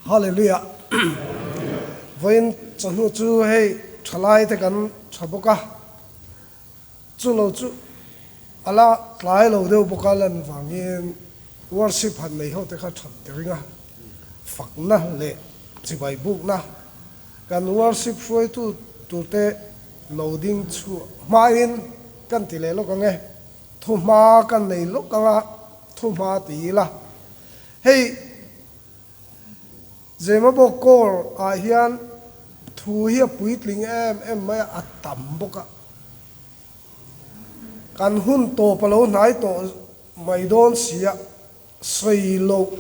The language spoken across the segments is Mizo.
Hallelujah. Vawiin chawhnu chu hei thalai te kan tha bawk a, chu lo chu a la tlai lo deuh bawk a lan vangin worship han nei ho te kha that ka ring a, fakna leh chibai bukna kan worship hruaitu turte lo ding chhuah hmain kan ti leh lawk ang e, thuhma kan nei lawk ang a, thuhma ti ila hei. Zemabawk Corps ah hian thu hi a puitling em em mai a, a tam bawk a. Kan hun tawp a lo hnai tawh mai dawn si a, sawi loh,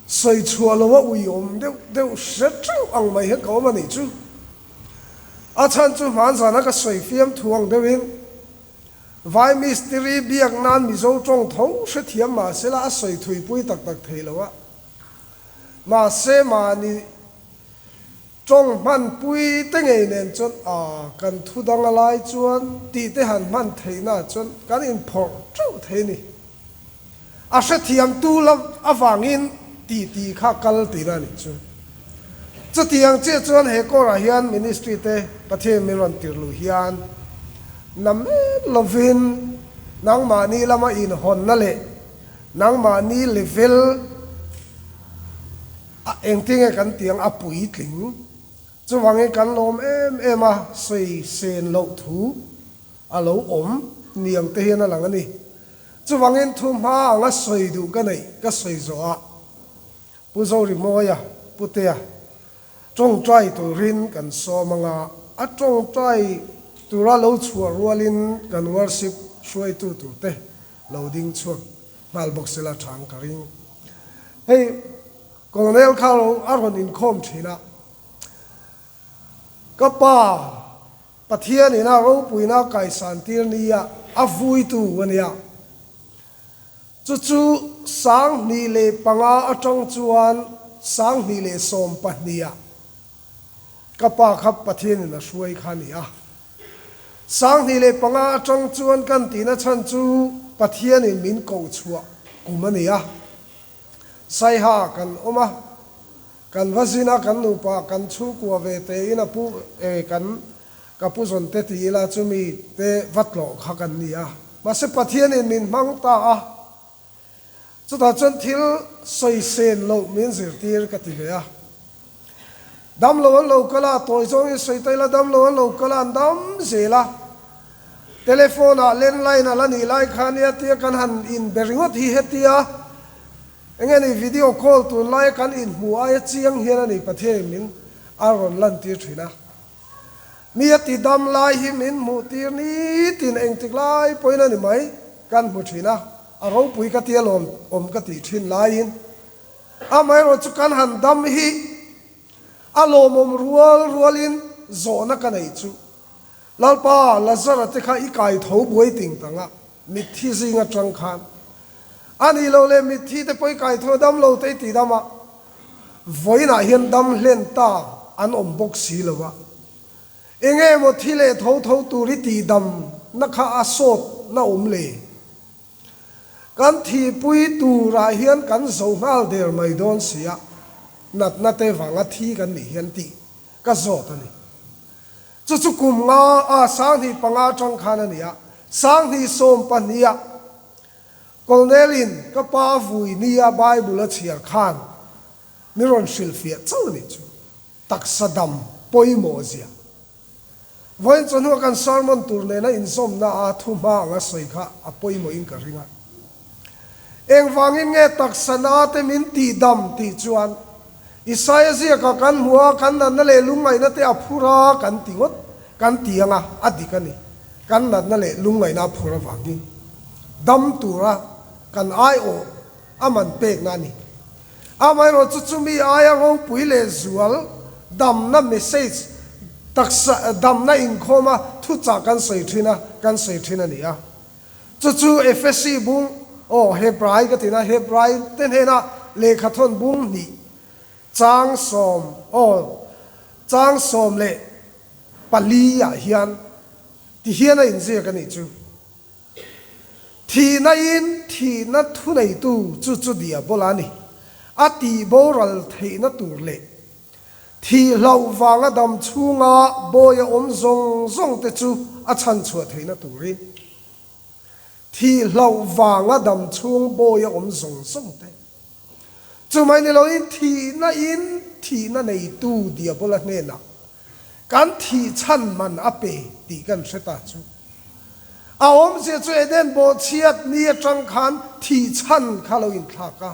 sawi chhuah loh a uiawm deuh deuh hre teuh ang mai hian ka awm a nih chu. A chhan chu hmanzana ka sawi fiam thu ang deuhin Vai mistiri biak nan Mizo tawng tho hrethiam mahsela a sawi thuipui tak tak thei lo a. Mahse mahni tawng hmanpui te ngei nen chuan a kan thu dang a lai chuan tih te han hman theihna chuan kan inphawrh teuh thei ni. A hrethiamtu lam avangin ti ti kha kal tihna a nih chu. Chutiang chiah chuan he kawrah hian ministry te Pathian min rawn tir luh hian na men lovin nangmahni lama inhawnna leh nangmahni level a engtinge kan tih ang a puitling. Chuvangin kan lawm em em a sawi sen loh thu a lo awm niang te hian a lang a ni. Chuvangin thu hma anga sawi duh ka neih ka sawi zawh ah Pu Zorimawia, Putea, tawngtai turin kan sawm anga a tawngtai tura lo chhuah rualin kan worship hruaitu turte lo ding chhuak nghal bawk sela thang ka ring. Hei Colonel kha lo a rawn inkhawm thin a, ka pa Pathian in a ropuina kaisan tir nia a vuitu a nia. Chu chu 2005 atang chuan 2012 ah ka pa kha Pathian in a hruai kha a ni a. 2005 atang chuan kan tihna chhan chu Pathian in min koh chhuah kum a ni a. Saiha kan awm a. Kan va zin a, kan nupa kan chhungkua ve te in a pu e kan ka pu zawn te ti ila chumi te va tlawh kha kan ni a. Mahse Pathian in min hmang ta a, chutah chuan thil sawi sen loh min zirtir ka ti ve a. Dam lo an lo kal a, tawi zawng in sawi ta ila dam lo an lo kal a, an dam zel a. Telephone ah landline a la nih lai kha nia tia kan han in be ringawt hi hetia Enge ni video call tunlaia kan inhmuh aia chiang hian a ni Pathianin min a rawn lantir thin a. Mi a ti dam lai hi min hmuh tir nitin engtik lai pawhin a ni mai kan hmu thin a, a ropui ka tia lawm awm ka tih thin laiin amaherawh chu kan han dam hi a lawmawm rual rualin zawhna ka neih chu Lalpa Lazara te kha i kai tho buai ting tang a, mitthi zing atang khan A nih loh leh mitthi te pawh i kai tho dam lo te i ti dam a, vawiinah hian dam hlen ta an awm bawk si lo a. Enge emaw thi leh tho tho tur i tih dam na kha a sawt na awm le. Kan thihpui turah hian kan zo nghal der mai dawn si a, natna te vanga thi kan nih hian tih ka zawt a ni. Chu chu kum nga a 2005 atang khan a ni a, 2012 ah Colonel-in ka pa vui nia Bible a chhiar khan mi rawn hrilhfiah chauh a nih chu. Taksa dam pawimawh zia. Vawiin chawhnu kan sermon tur nena inzawmna a thu hma anga sawi kha a pawimawhin ka ring a. Engvangin nge taksa na te min tih dam tih chuan Isaia ziakah kan hmu a, kan natna leh lungngaihna te a phur a kan ti ngawt kan ti ang a, a dik a ni. Kan natna leh lungngaihna a phur avangin dam tura kan aiawh a man pekna a ni. Amaherawh chu chumi aia ropui leh zual damna message taksa damna inkhawma thuchah kan sawi thin a, kan sawi thin a ni a. Chu chu Efesi bung, aw, Hebrai ka tina, Hebrai te hnena lehkhathawn bung hnih, chang sawm, aw, chang 14 ah hian ti hian a inziak a nih chu. Thihna in thihna thuneitu chu chu diabola a ni. A tihboral theihna tur leh thih hlauh vanga dam chhunga bawi a awm zawng zawng te chu a chhanchhuah theihna turin thih hlauh vanga dam chhung bawi a awm zawng zawng te Chumai ni loin thihna in thihna neitu Diabola hnenah kan thih chhan man a pe tih kan hre ta chu. A awmzia chu Eden bawhchhiat ni atang khan thih chhan kha lo inthlak a,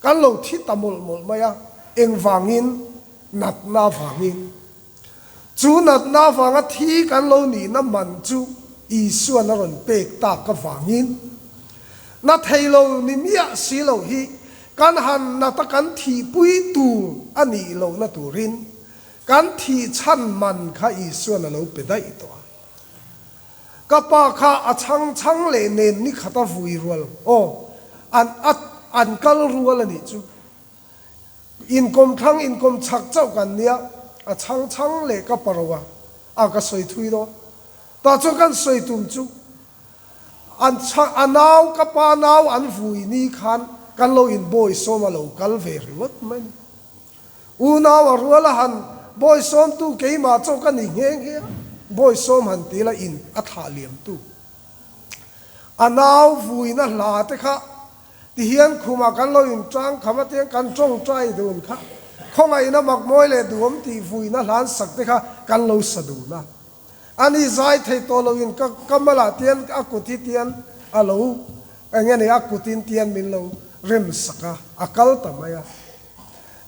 kan lo thi ta mawlh mawlh mai a, engvangin? Natna vangin. Chu natna avanga thi kan lo nihna man chu Isuan a rawn pek tak avangin na thei lo ni miah si lo hi kan han nata kan thihpui tur a nih lohna turin kan thih chhan man kha Isuan a lo pe daih tawh a. Ka pa kha a chhang chhang leh nen ni khata vui rual aw an a an kal rual a nih chu. Inkawm thlang inkawm chak chauh kan nia, a chhang chhang leh ka paro a, a ka sawi thui dawn. Tah chuan kan sawi tum chu an chhang a nau ka pa nau an vui ni khan kan lo in bawi sawm a lo kal ve ringawt mai ni. Unau a rual a han bawi sawm tu keimah chauh ka ni nghe nghe a, bawi sawm han ti la in a thlah liam tu. A nau vuina hla te kha Tihian khumah kan lo inṭang kham a tiang kan ṭawngṭai dun kha khawngaihna makmawi leh duhawm tih vuina hlan sak te kha kan lo sa dun a. Ani zai thei tawh loin ka ka malah tian a kut hi tian a lo eng nge ni a kutin tian min lo rem sak a, a kal ta mai a.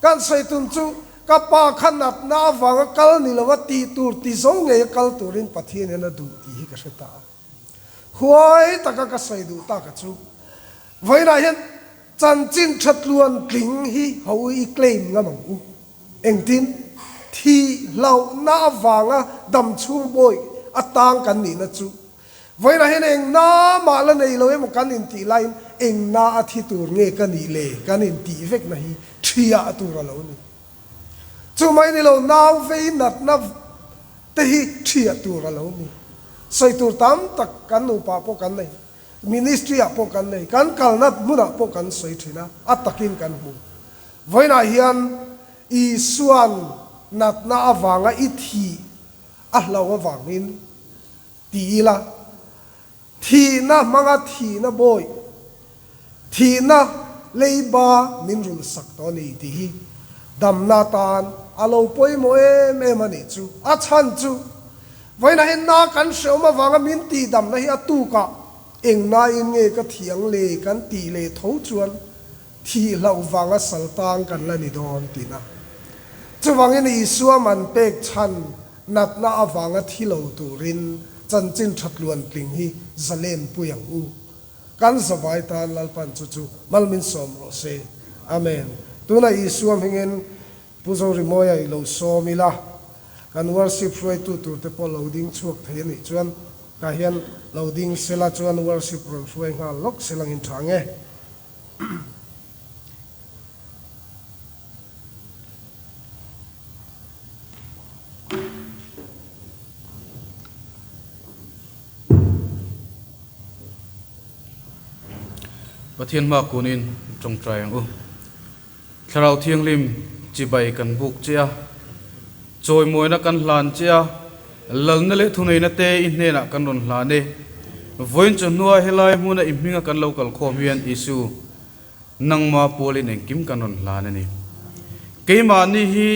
Kan sawi tum chu ka pa kha natna avanga kal ni lova tih tur ti zo ngei a kal turin Pathian hian a duh tih hi ka hre ta a. Huai taka ka sawi duh taka chu vawiinah hian chanchin tha tluan tling hi ho i claim ngam ang u. Engtin? Thih hlauhna avanga dam chhung bawi a tang kan nihna chu vawiinah hian eng na mah la nei lo emaw kan intih laiin eng na a thi tur nge ka nih le kan intih vekna hi thiah tur a lo ni. Chu mai ni lo nau vei natna te hi thiah tur a lo ni. Sawi tur tam tak kan nupa pawh kan nei, ministry ah pawh kan nei, kan kalna hmunah pawh kan sawi thin a, a takin kan hmu. Vawiinah hian Isua'n natna avanga i thih a hlo avangin ti ila, Thihna hmanga thihna bawi, thihna leiba min rulh sak tawh a ni tih hi damna atan a lo pawimawh em em a nih chu. A chhan chu vawiinah hian na kan hreawm avanga min tihdamna hi a tukah eng nain nge ka thih ang le kan tih leh tho chuan thih hlauh vanga sal tang kan la ni dawn tihna. Chuvangin Isua man pek chhan Natna avanga thi lo turin chanchin tha tluan tling hi zalen pui ang u. Kan zavai tan Lalpan chu chu mal min sawm rawh se. Amen. Tuna Isua hmingin Pu Zorimawia i lo sawm ila, kan worship hruaitu turte pawh lo ding chhuak thei a nih chuan tah hian lo ding sela chuan worship rawn hruai nghal lawk se langin tha nge. Pathian hma kunin tawngtai ang u. Thlarau Thianghlim chibai kan buk che a, chawimawina kan hlan che a, lalna leh thuneina te i hnenah kan rawn hlan e. Vawiin chu hnua helai hmuna i hminga kan lo kalkhawm hian Isu, Nangma pualin engkim kan rawn hlan a ni. Keimahni hi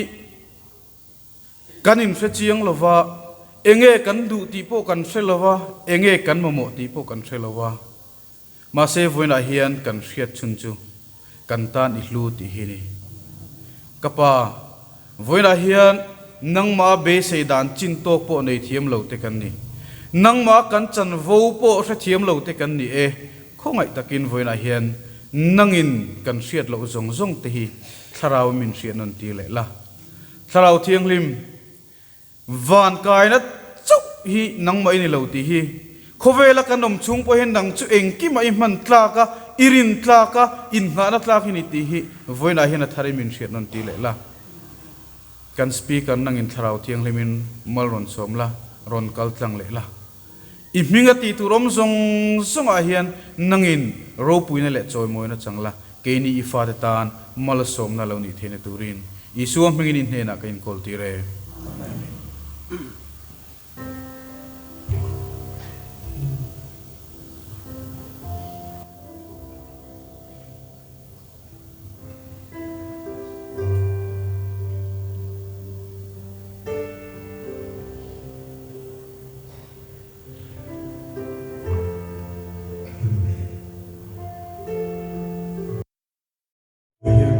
kan inhre chiang lo va, enge kan duh tih pawh kan hre lo va, enge kan mamawh tih pawh kan hre lo va. Mahse vawiinah hian kan hriat chhun chu kan tan i hlu tih hi a ni. Ka pa, vawiinah hian nangma beisei dan chin tawk pawh nei thiam lo te kan ni. Nangma kan chanvo pawh hre thiam lo te kan ni e. Khawngaih takin vawiinah hian nangin kan hriat loh zawng zawng te hi thlarau min hriat nawn tir leh la. Thlarau Thianghlim van kaina chauh hi nangmah i ni lo tih hi khawvela kan awm chhung pawh hian nang chu engkimah i hman tlak a, i rin tlak a, innghahna tlak hi ni tih hi vawiinah hian a thar i min hriat nawn tir leh la. Kan Speaker nangin Thlarau Thianghlimin mal rawn sawm la, rawn kal tlang leh la. I hming a tih tur awm zawng zawngah hian nangin ropuina leh chawimawina chang la. Keini i fate tan malsawmna lo nih theihna turin Isua hmingin i hnenah ka inkawl tir e. Amen. Hian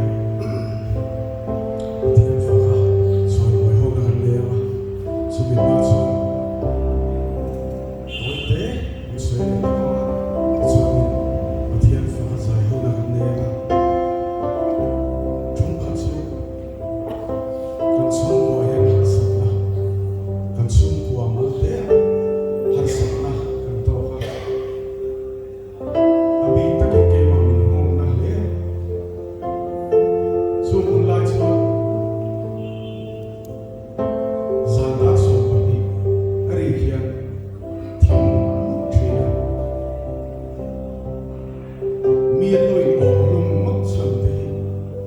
Pathian faka chawimawi ho na kan nei ang a, chumi hma chuan tawite an sawi leh ta bawk a, tichuanin Pathian faka zai ho na kan nei ang a, thenkhat chu kan chhungkua hian harsatna, kan chhungkua mal hle a, harsatna kan tawk a. A bik takin keimah min nghawngna hle a. Chung hun lai chuan zan dar 12 a rik hian thim mut thin a. Mi an lo inawk lum ngawt chhan te hi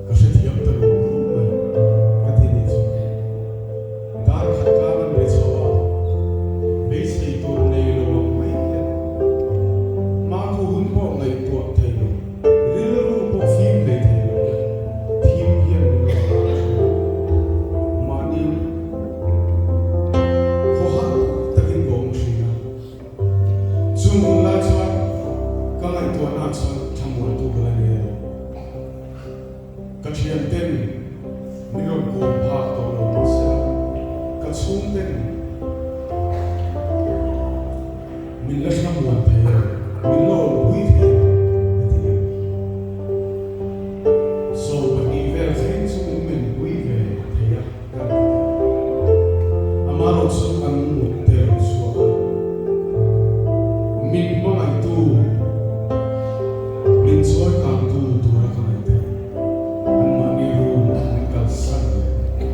ka hrethiam ta rum rum mai ka ti ni chu. Dar khat tlang an ri chho a, beisei tur nei lo ang mai hian hmakhaw hun pawh ngaihtuah thei lo, rilru pawh fim hlei thei lo hian thim hian min rawn lak thin a. Mahni khawhar takin ka awm thin a. Chung hun lai chuan ka ngaihtuahna chuan thlamuantu ka la nei lo. Ka thianten min rawn kawm phak tawh lo mahse la, ka chhungten min la thlamuan thei a, min la awmpui thei a, a ti a. 12 vel thleng chu min menpui ve thei a, kan ti thei. Amaherawh chu an mut te rawn chhuak a, min hmangaihtu, Min chawi kangtu tura ka ngaih theih, anmahni room min kalsan leh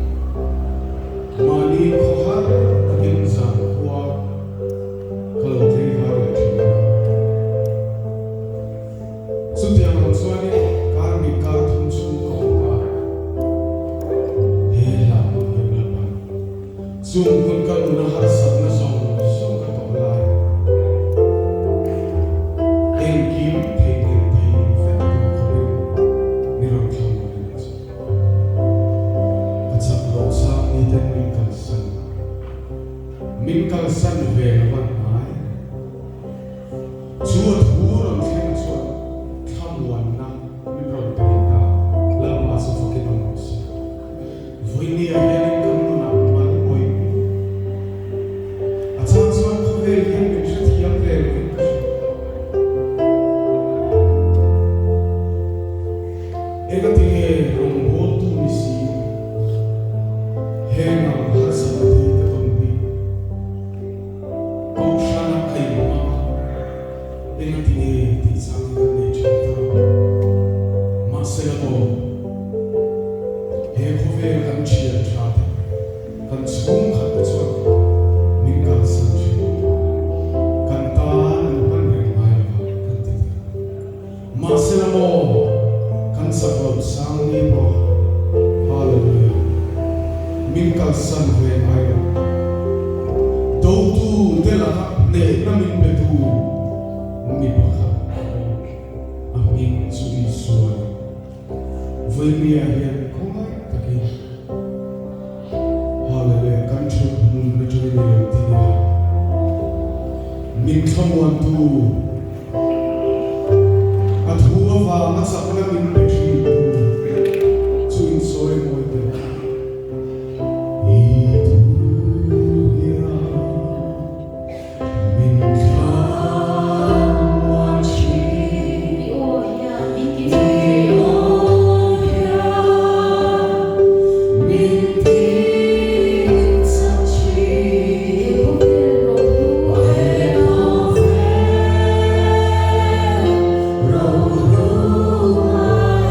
mahni khawhar takin zankhua ka lo tlengvar leh thin a ni. Chutiang lo chuanin kar hnih kar thum chhung ka awm ta, he hla hun hian Lalpan Chung hun ka nuna harsatna zawng zawng ka tawh lai engkim theihnghilh thei vek tur khawpin ni rawn thlang a ni chu. Ka chak loh chang ni ten min kalsan, min kalsan ve lo a hnai. Chu a thu rawn thleng chuan thlamuanna min rawn pe leh ta, Lalpa chu fakin awm rawh se. Vawinia hianin kan nunah mal awih mai. A chang chuan khawvel hian min hrethiam ve lovin ka hria. Engatinge rawngbawltu ni si heng ang harsatna te hi ka tawn bik? Kohhrana ka inhmang a, engatinge tih chang hi kan nei thin ta lo. Mahsela maw, he khawvela kan thian tha te, kan chhungkhat te chuan min kalsan thin. Kan tan an hman reng ngai lo va kan ti thei. Mahsela maw, kan chak loh sang ni pawh, Hallelujah, min kalsan ve ngai lo. Dotu te laka hnehna min petu mi pakhat a awm, a hming chu Isua a ni. Vawinia hian khawngaih takin, Hallelujah, kan thut hmun atangin i lo ti nia. Min thlamuantu, a thu avanga chakna min pe thintu chu insawi mawi teh. I thu hian min thlamuan thin. I aw hian min ti chak thin. I aw hian min ti chak thin. He khawvel ro hlu ai hian.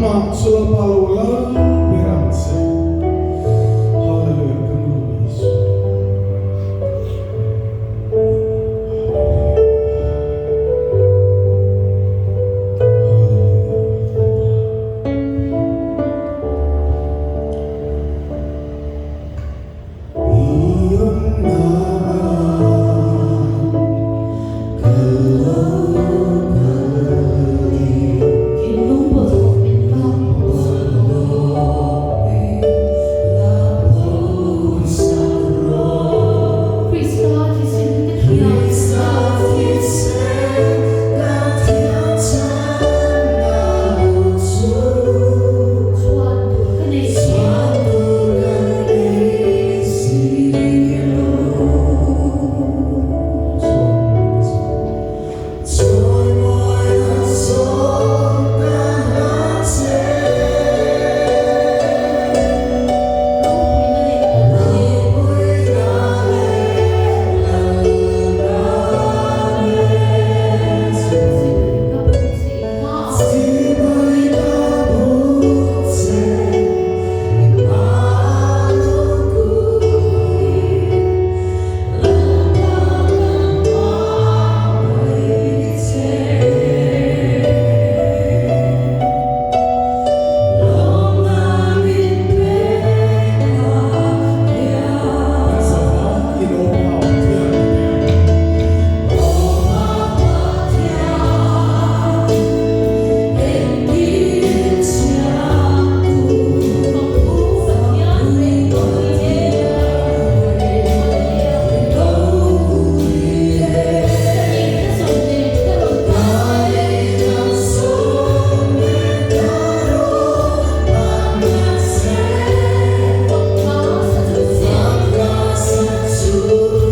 Nangmah chu Lalpa lo lal ber ang che. Hallelujah kan lawm Isu. Thinlung bawlhhlawh min lak Krista thisen ka thiam Chhuan tur ka nei Ropuina leh lalna nen. Chibai ka buk che i hmaah. Kan zavaiin aw Pa Pathian ti teh ang.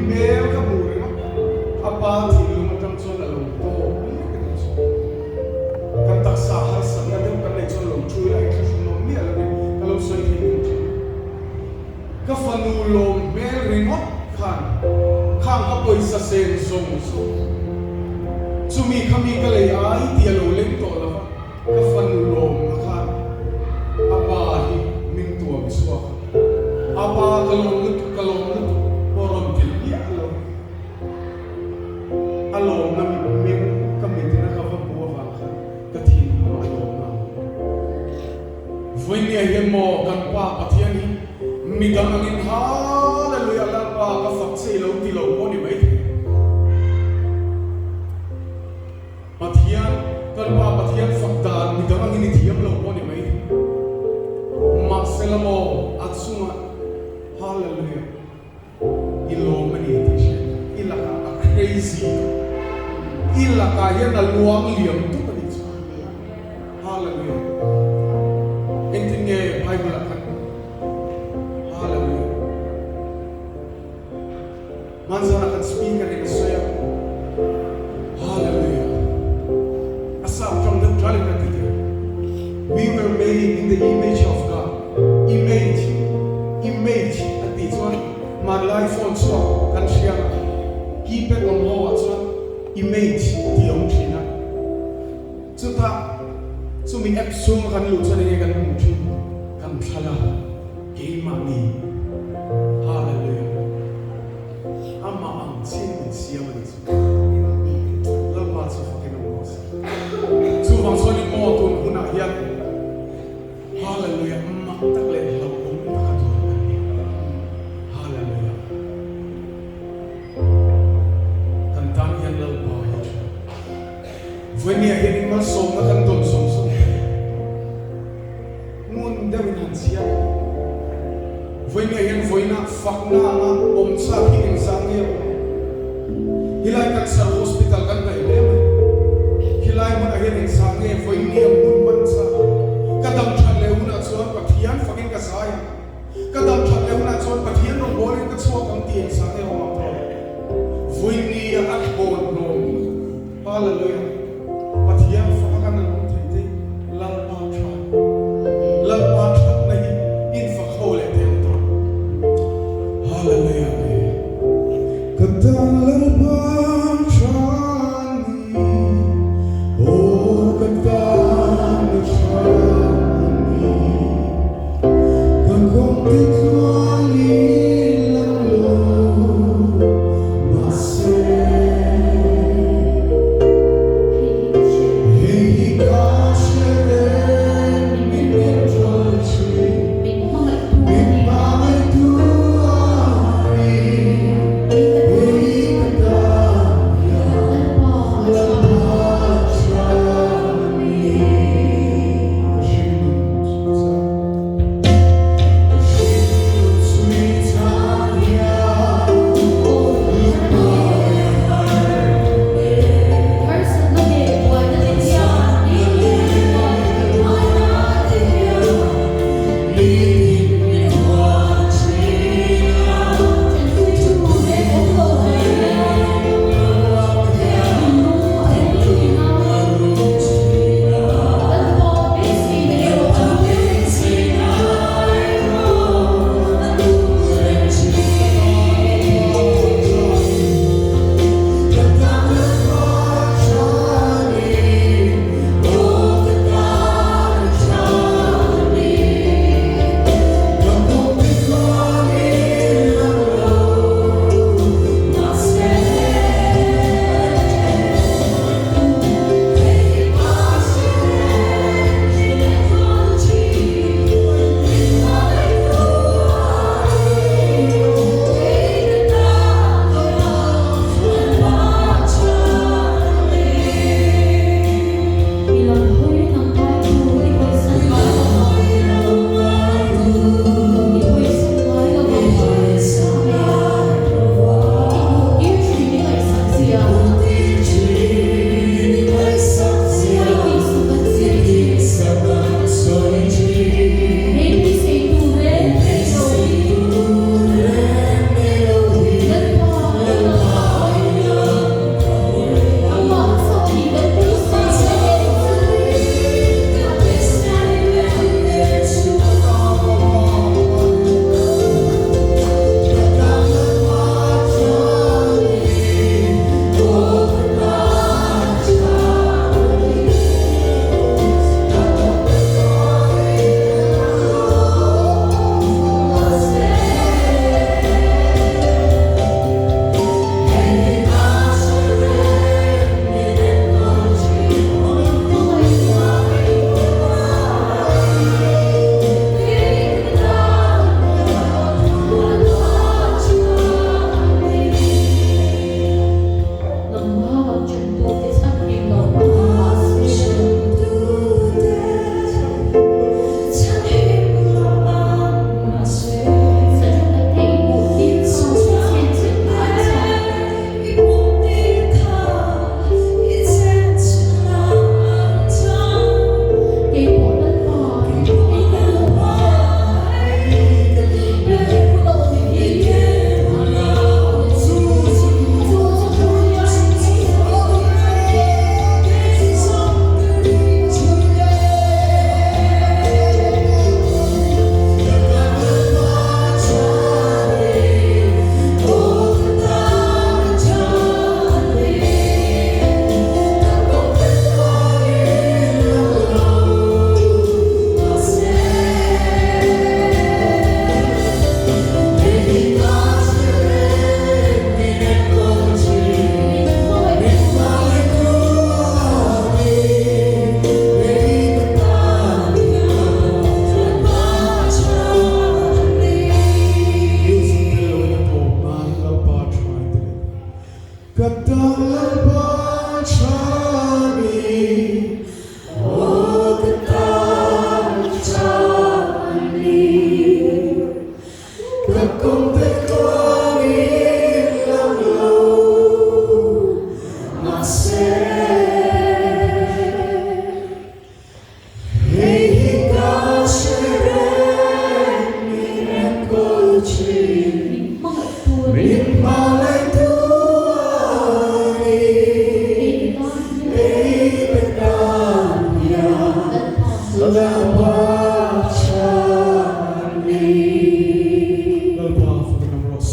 hmel ka hmuh ringawt a pa thinlung atang chuan a lo tawk mek a nih chu. Kan taksa harsatna deuh kan neih chuan lo thu ila inthlahrunawm miah lovin ka lo sawi thei deuh thin. Ka fanu lawm hmel ringawt khan khang ka pawisa sen zawng zawng chumi kha mi ka lei ai tih a lo leng tawh lo va, ka fanu lawmna khan a pa hi min tuam chhuak a, a pa ka lawm lutuk ka lawm lutuk pawh rawn ti miah lo. A lawmna mitmeng ka mitin a ka va hmuh avang khan ka thinlung a lawmna ang hle. Vawinia hian maw kan Pa Pathian hi midang angin Hallelujah Lalpa ka fak che i lo ti lo pawh ni maithei. Pathian, kan Pa Pathian fak dan midang angin i thiam lo pawh ni maithei. Mahsela maw a chungah Hallelujah. I lawm a ni tih hriat i lakah a crazy i lakah hian a luang liam dup a nih chu. Hallelujah. Engtin nge Bible ah khan Hallelujah. Hmanzanah kan speaker in a sawi a. Hallelujah. A sap tang deuh ṭalin kan ti thei. We were made in the image of God. Image, image an tih chuan hmanlai phone chhuak kan hria a, keypad awm ho ah chuan image tih a awm thin a. Chutah chumi app chhung a kan luh chuan enge kan hmuh thin? Kan thlalak keimahni. Hallelujah. Amah ang chin min siam a ni chu. Lalpa chu fakin awm rawh se. Chuvang chuanin maw tun hunah hian Hallelujah mak tak leh hlauhawm taka duan kan ni. Hallelujah. Kan tan hian Lalpa hi a tha. Vawinia hianin malsawmna kan dawn zawng zawng thei. Ngun deuhin han chhiar. Vawinia hian vawiina fakna anga awm chak hi engzah nge awm? Hilai Cancer Hospital kan hnaih hle mai. Khilai hmunah hian engzah nge vawinia hmun hman chak? Ka dam that leh hunah chuan Pathian fakin ka zai ang. Ka dam that leh hunah chuan Pathian rawngbawlin ka chhuak ang tih engzah nge awm ang tawh? Vawinia a thlawn hlawm. Hallelujah! Pathian faka kan an awm thei te Lalpa tha Lalpa thatna hi in fak ho leh teh ang tawh. Hallelujah Amen. Ka tan Lalpa tha ni, aw ka tan tha ni, ka kawng te tluangin lang lo mahse. Hei hi ka hre reng min control thin, min hmangaihtu a ni.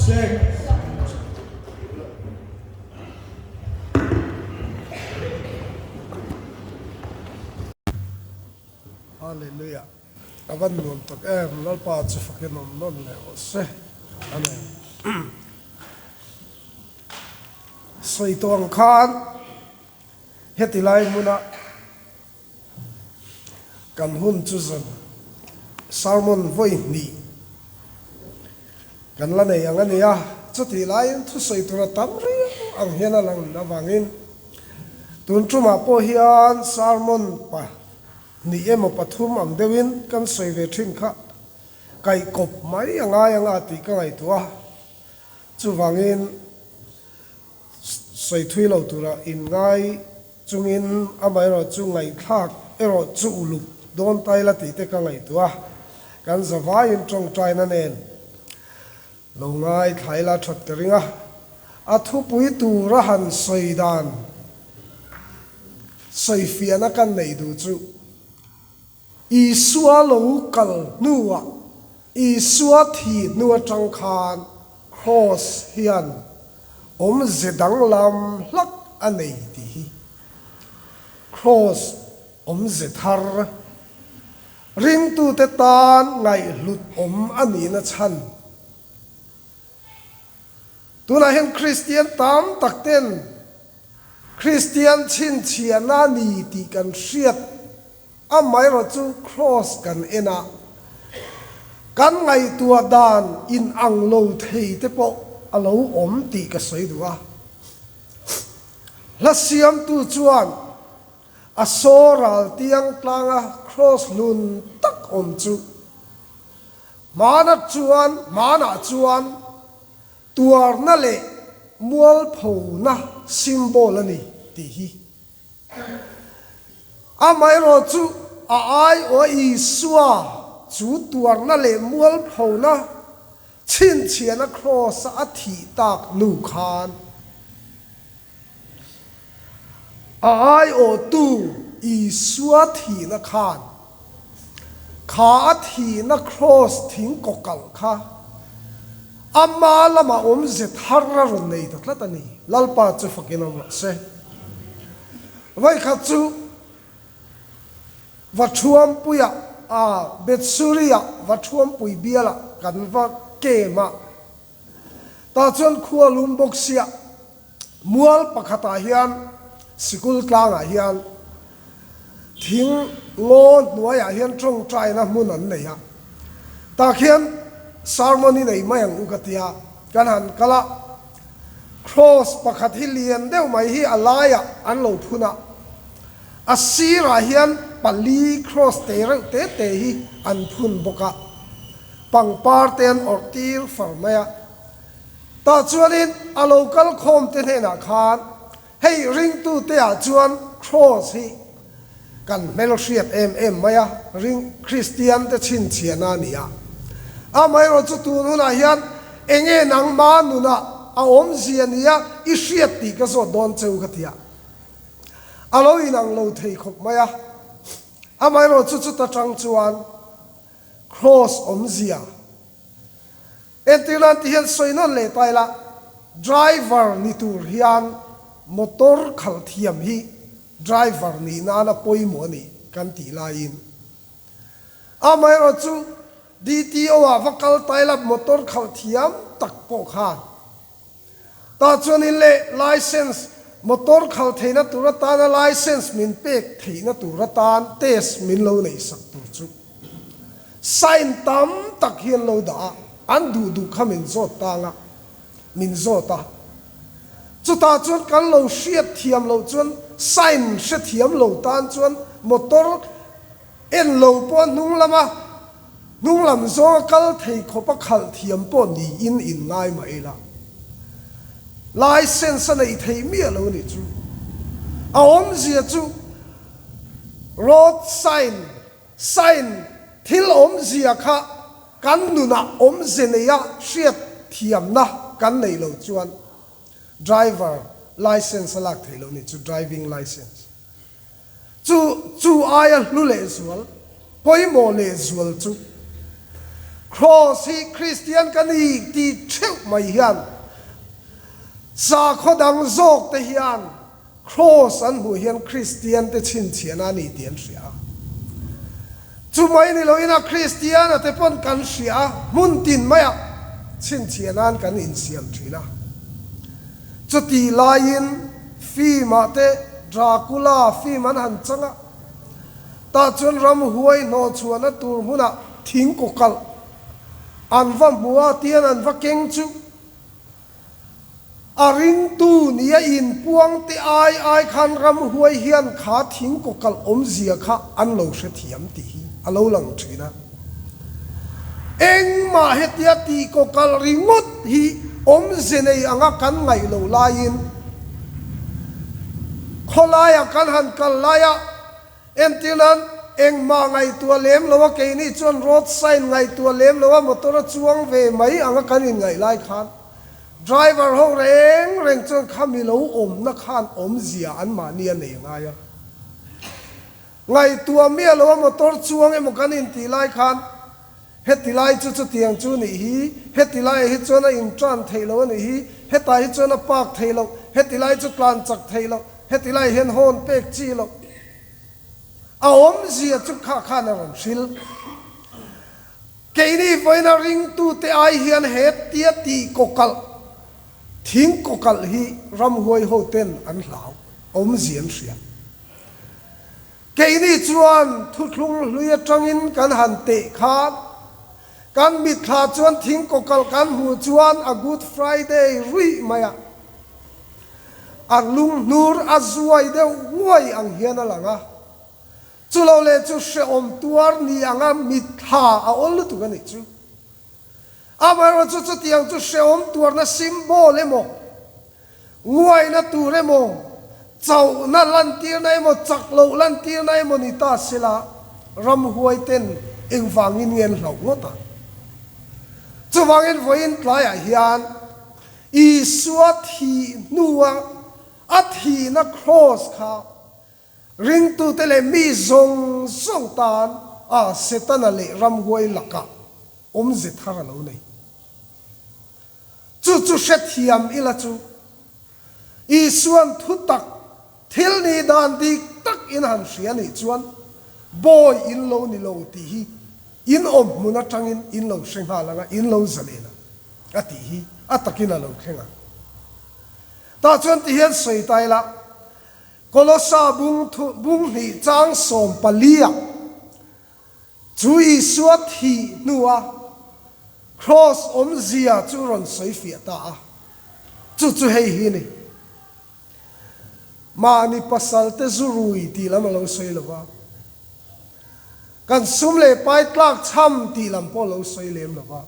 se. Hallelujah. A van nuam tak em, Lalpa chu fakin awm nawn leh rawh se. Amen. Sawi tawh ang khan heti lai hmuna kan hun chu zan sermon vawi hnih kan la nei ang a ni a, chutih laiin thusawi tura tam riau ang hian a lang avangin tun tumah pawh hian sermon pahnih emaw pathum ang deuhin kan sawi ve thin kha kaihkawp mai a ngai anga tih ka ngaihtuah a, chuvangin Sawi thui lo tura inngai chungin amaherawhchu ngaihthlak erawh chu uluk dawn ta ila tih te ka ngaihtuah a, kan zavaiin tawngtaina nen lo ngaithla ila that ka ring a, a thupui tura han sawi dan sawifiahna kan neih duh chu. Isua lo kal hnuah, Isua thi hnu atang khan Kraws hian awmze danglam hlak a nei tih hi Kraws awmze thar ringtute tan ngaihhlut awm a nihna chhan. Tunah hian Kristian tam tak ten Kristian chhinchhiahna a ni tih kan hriat amaherawh chu Kraws kan en a, kan ngaihtuah dan inang lo thei te pawh a lo awm tih ka sawi duh a. Hla siamtu chuan a saw ral tiang tlanga Kraws hlun tak awm chu Hmanah chuan hmanah chuan tuarna leh mualphona symbol a ni tih hi. Amaherawh chu a aiawha Isua chu tuarna leh mualphona chhinchhiahna kraws-a a thih tak nu khan A aiawhtu Isua thihna khan kha a thihna kraws thing kawkalh kha ama lamah awmze thar a rawn nei ta tlat a ni. Lalpa chu fakin awm rawh se. Vawikhat chu Vathuampuia a Bethsuria Vathuampui bialah kan va kem a. Tah chuan khua lum bawk sia mual pakhatah hian sikul tlangah hian thing ngaw hnuaiah hian tawngtaina hmun an nei a, tah khian sermon i nei mai ang u ka tia kan han kal a, cross pakhat hi lian deuh mai hi a laiah an lo phun a, a sirah hian pali cross te reuh te te hi an phun bawk a. Pangpar te an awrh tir far mai a. Tah chuanin a lo kal khawm te hnenah khan hei ringtu te ah chuan Kraws hi kan hmelhriat em em mai a, ring Kristian te chhinchhiahna a ni a. Amaherawh chu tun hunah hian enge nangma nunah a awmzia nia i hriat tih ka zawt dawn cheu ka ti a. A lo inang lo thei khawp mai a. Amaherawh chu chuta tang chuan Kraws awmzia. Entirnan ti hian sawi nawn leh ta ila, driver ni tur hian motor khalh thiam hi driver nih nana pawimawh a ni kan tih laiin amaherawhchu DTO ah va kal ta ila motor khalh thiam tak pawh khan Tah chuanin le licence, motor khal theihna tur atana licence min pek theihna tur atan test min lo neih sak tur chu sign tam tak hi an lo dah a, an duh duh kha min zawt tang a, min zawt a. Chutah chuan kan lo hriat thiam loh chuan sign hrethiam lo tan chuan motor En lo pawh hnung lama hnung lam zawnga kal thei khawpa khalh thiam pawh niin in ngai mah ila, licence a neih theih miah lo nih chu. A awmzia chu road sign, sign, thil awmzia kha kan nunah awmze neia hriat thiamna kan neih loh chuan driver licence a lak theih loh nih chu, driving licence. Chu chu aia hlu lehzual, pawimawh lehzual chu. Kraws hi Kristian ka ni ti theuh mai hian sakhaw dang zawk te hian Kraws an hmuh hian Kristian te chhinchhiahna a ni tih an hria a. Chumai ni loin a Kristian a te pawn kan hria a, hmun tin maiah chhinchhiah nan kan insiam thin a. Chutih laiin film ah te Dracula film an han chang a, tah chuan ramhuai hnawhchhuahna tur hmunah thing kawkalh an va hmu a, tian an va keng chu A ringtu nia inpuang te ai ai khan ramhuai hian kha thing kawkalh awmzia kha an lo hrethiam tih hi a lo lang thin a. Engmah hetia tih kawkalh ringawt hi awmze nei anga kan ngaih loh laiin khawlaia kan han kal laia Entir nan, engmah ngaihtuah lem lo a, keini chuan road sign ngaihtuah lem lo a, motor a chuang ve mai anga kan inngaih lai khan driver ho reng reng chuan khami lo awmna khan awmzia anmahni a nei ngai a. Ngaihtuah miah lo a motor chuang emaw kan intih lai khan heti lai chu chutiang chu nih hi, heti laiah hi chuan a intan theih loh a nih hi, hetah hi chuan a park theih loh, heti lai chu tlan chak theih loh, heti laiah hian horn pek chi loh. A awmzia chu kha khan a rawn hril. Keini vawiina ringtute ai hian he tia tih kawkalh, thing kawkalh hi ramhuai hoten an hlau, awmzia an hria. Keini chuan thuthlung hlui atangin kan han teh khan, kan mitthla chuan thing kawkalh kan hmuh chuan a Good Friday ruih mai a. A lunghnur a zuai deuh nguai ang hian a lang a, chulo leh chu hrehawm tuar ni anga mitthla a awl lutuk a nih chu. Amaherawhchu chutiang chu hrehawm tuarna symbol emaw, nguaina tur emaw, chauhna lantirna emaw, chak loh lantirna emaw ni ta sela, ramhuai ten engvangin nge an hlauh ngawt ang? Chuvangin vawiin tlaiah hian Isua thih hnua a thihna kraws kha ringtute leh mi zawng zawng tan a Setana leh ramhuai lakah awmze thar a lo nei. Chu chu hrethiam ila chu Isua'n thutak thil nih dan dik tak in han hria nih chuan bawi in lo ni lo tih hi in awm hmun atangin in lo hre nghal anga in lo zalen ang a tih hi a takin a lo thleng ang. Tah chuan ti hian sawi ta ila, Kolosa bung thu bung hnih chang 14 ah chu Isua thih hnua Kraws awmzia chu rawn sawi fiah ta a, chu chu hei hi ni. Mahni pasalte zu rui tih lam a lo sawi lo va, kan sum leh pai tlak chham tih lam pawh a lo sawi lem lo va.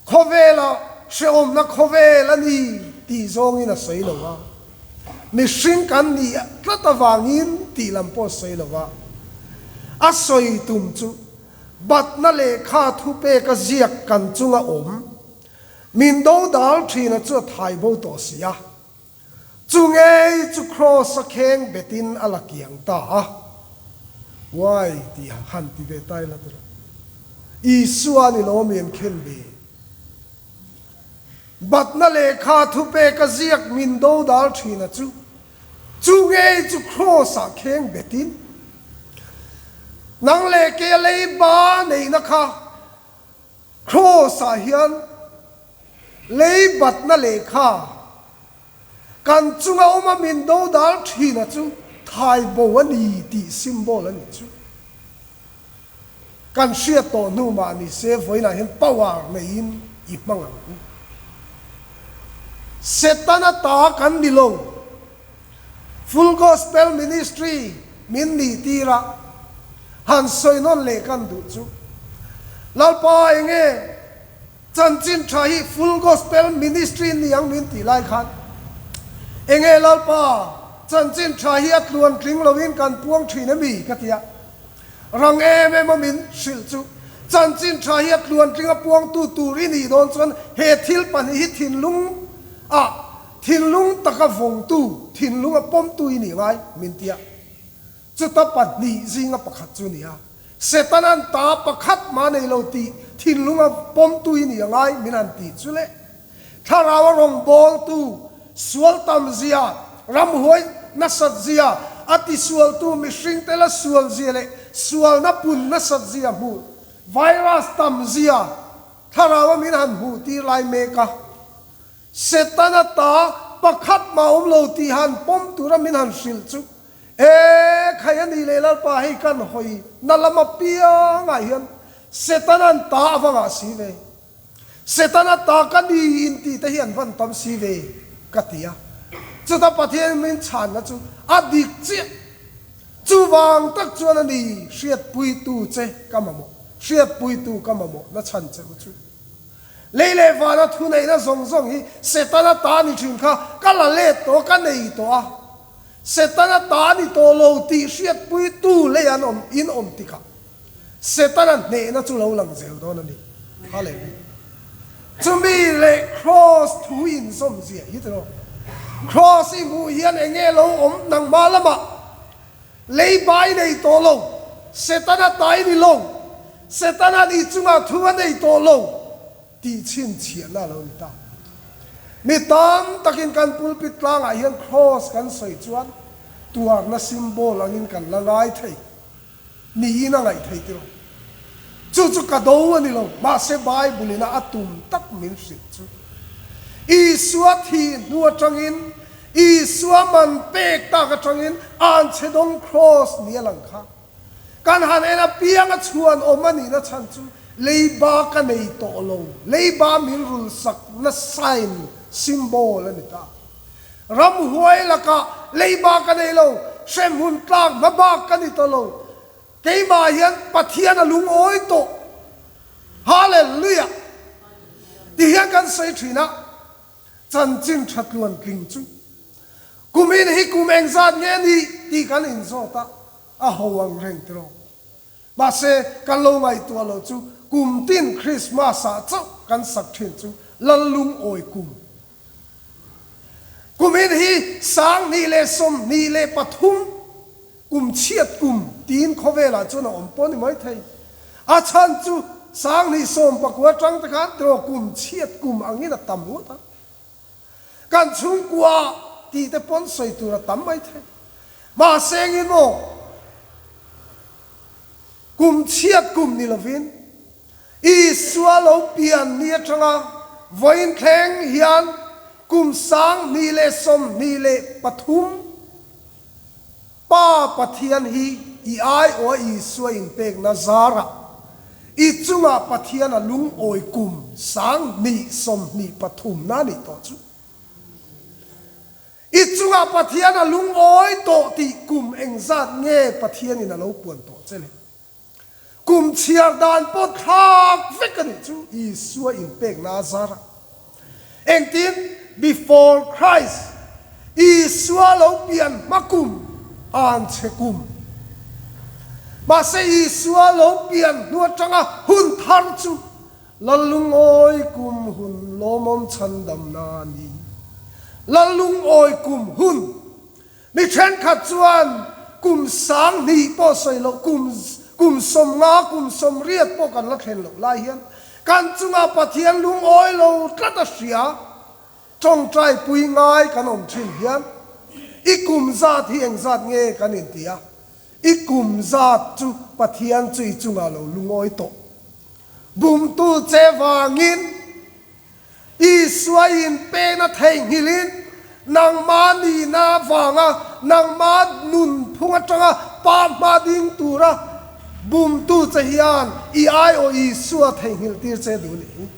Khawvela hrehawmna khawvel a ni tih zawngin a sawi lo va, mihring kan nih tlat avangin tih lam pawh a sawi lo va. A sawi tum chu batna lehkha thupeka ziak kan chunga awm Min dodal thina chu a thai bo tawh si a, chu ngei chu Kraws a kheng betin a la kiang ta a. Uai tih a han ti ve ta ila tiraw. Isua ni lo mi an khen ve. Batna lehkha thupek a ziak min dodal thina chu, chu ngei chu Kraws ah kheng betin nang leh ke a leiba neihna kha Kraws ah hian lei batna lehkha kan chunga awm a min dodal thin a chu thai bo a ni tih symbol a nih chu. Kan hriat tawh hnu mah ni se vawiinah hian power neiin i hmang ang u. Setana ta kan ni lo. Full Gospel Ministry min nih tir a, han sawi nawn leh kan duh chu. Lalpa enge chanchin tha hi Full Gospel Ministry ni ang min tih lai khan enge Lalpa chanchin tha hi a tluan tling loin kan puang thin emi ka ti a, rang em em a min hrilh chu chanchin tha hi a tluan tling a puangtu tur i nih dawn chuan he thil pahnih hi thinlung ah Thinlung taka vawngtu, thinlunga pawmtu i nih ngai, min ti a. Chuta pahnih zinga pakhat chu a ni a. Setana'n ta pakhat mah nei lo tih thinlunga pawmtu i ni a ngai min han ti chu le. Thlarau a rawngbawltu sual tam zia, ramhuai nasat zia, a tisualtu mihring te la sual zia leh sualna pun nasat zia hmuh, virus tam zia thlarau a min han hmuh tir lai mek a. Setana ta pakhat mah awm lo tih han pawm tura min han hrilh chu E khai a nih leh Lalpa hei kan hawi na lam apiangah hian Setana'n ta a va ngah si ve. Setana ta ka ni in tih te hi an van tam si ve ka ti a. Chuta Pathian min chhanna chu a dik chiah. Chuvang tak chuan a ni hriatpuitu che ka mamawh, hriatpuitu ka mamawh na chhan che u chu. Lei leh vana thuneihna zawng zawng hi Setana ta ni thin kha ka la let tawh a, ka nei tawh a. Setana ta ni tawh lo tih hriatpuitu lei an awm in awm tikah Setana hnehna chu lo lang zel dawn a ni. Hallelujah. Chumi leh Kraws thu inzawm ziah hi tiraw? Kraws i hmuh hian eng nge lo awm nangmah lamah lei bai nei tawh lo, Setana ta i ni lo, Setana ni chungah thu a nei tawh lo tih chhinchhiahna a lo ni ta. Mi tam takin kan pulpit tlangah hian Kraws kan sawi chuan tuarna symbol angin kan la ngai thei. Niin a ngaih theih tiraw? Chu chu ka do a ni lo, mahse Bible ina a tum tak min hrilh chu. Isua thih hnu atangin, Isua man pek tak atangin anchhedawng Kraws ni a lang kha. Kan han en apiang a chhuan awm a nihna chhan chu leiba ka nei tawh lo, leiba min rulsakna sign, symbol, a ni ta. Ramhuai lakah leiba ka nei lo, hremhmun tlak hma bak ka ni ta lo. Keimah hian Pathian a lungawi tawh. Hallelujah! Ti hian kan sawi thin a, chanchin tha tluan tling chu kumin hi kum engzat nge ni tih kan inzawt a, a ho ang reng tiraw. Mahse, kan lo ngaihtuah loh chu kum tin Christmas ah chauh kan sak thin chu Lallungawi kum. Kumin hi 2023 kum chhiat kum tiin khawvelah chuan a awm pawh a ni mai thei. A chhan chu 2019 atang te khan tiraw kum chhiat kum angin a tam ngawt a. Kan chhungkua tih te pawn sawi tur a tam mai thei. Mahse engin maw kum chhiat kum ni lovin Isua lo pian ni atanga vawiin thleng hian kum 2023 Pa Pathian hi i aiawha Isua inpekna zarah i chungah Pathian a lungawi kum 2023 na nih tawh chu. I chungah Pathian a lungawi tawh tih kum engzat nge Pathianin a lo puan tawh che le? Kum chhiar dan pawh thlak vek a nih chu Isua inpekna a zar a. Engtin? Before Christ, Isua lo pian hma kum, an chhe kum. Mahse Isua lo pian hnu atanga hun thar chu Lallungawi kum hun lawmawm chhandamna a ni. Lallungawi kum hun. Mi thenkhat chuan kum 2000 pawh sawi loh, kum kum 50, kum 80 pawh kan la thlen loh lai hian kan chungah Pathian lungawi lo tlat a hria. Tawngtai pui ngai kan awm thin hian i kum zat hi engzat nge kan inti a, i kum zat chu Pathian chu i chungah lo lungawi tawh. Bumtu che vangin Isua inpekna theihnghilhin nangmah nihna avanga nangmah nunphung atanga pa hma ding tura bumtu che hian i aiawh Isua theihnghilh tir che duh nih.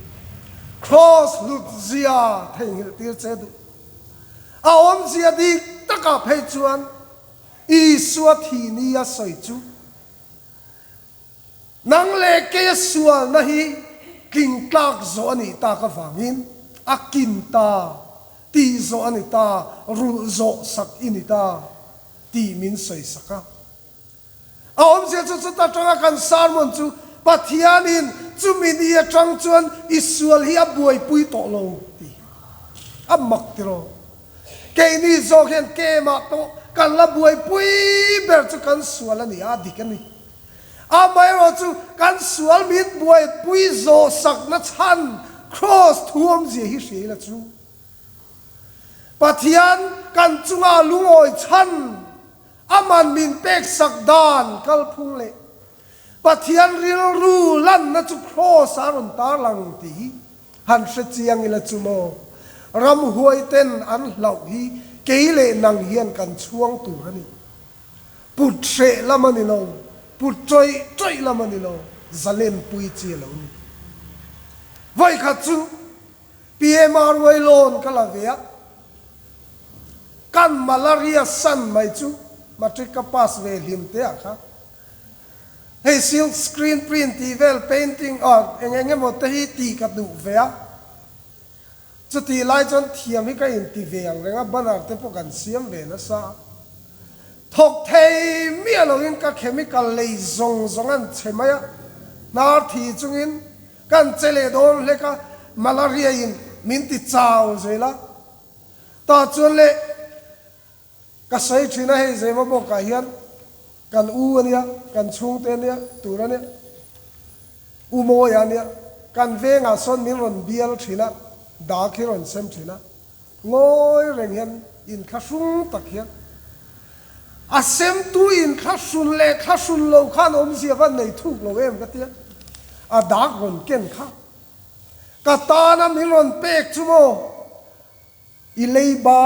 Kraws hlut zia theihnghilh tir che duh. A awmzia dik takah phei chuan Isua thih ni a sawi chu Nang leh keia sualna hi tling tlak zawh a nih tak avangin a kin ta, tih zawh a ni ta, rulh zawh sak i ni ta tih min sawi sak a. A awmzia chu chuta tanga kan sermon chu Pathianin chumi ni atang chuan i sual hi a buaipui tawh lo tih hi a mak tiraw. Keini zawk hian kemah pawh kan la buaipui ber chu kan sual a ni a, dik a ni. Amaherawhchu, kan sual min buaipui zawh sakna chhan Kraws thu awmzia hi hria ila chu, Pathian kan chunga lungawi chhan a man min pek sak dan kalphung leh Pathian rilru lanna chu Kraws a rawn tarlang tih hi han hre chiang ila chu maw? Ramhuai ten an hlauh hi kei leh nang hian kan chhuang tur a ni. Put hreh lam a ni lo, put ṭawih ṭawih lam a ni lo, zalen pui chi a lo ni. Vawikhat chu PMRY loan ka la ve a, kan malaria san mai chu matric ka pass ve hlim te ah kha hei silk screen print tih vel painting ah eng eng emaw te hi tih ka duh ve a, Chutih lai chuan thiam hi ka inti ve ang reng a, banner te pawh kan siam ve nasa a. Thawk thei miah loin ka chemical lei zawng zawng an chhe mai a, hnar thi chungin kan che leh dawn hlek a, malaria in min ti chau zel a. Tah chuan le Ka sawi thin a, hei Zema bawkah hian kan u a nia, kan chhungte a nia, tur a nia, U Mawia a nia, kan vengah sawn min rawn bial thin a, dak hi rawn sem thin a, ngawi reng hian inthlahrung tak hian a semtu inthlahrun leh thlahrun lo khan awmzia va nei thuk lo em ka tia, a dak rawn ken kha ka tana min rawn pek chu maw? I leiba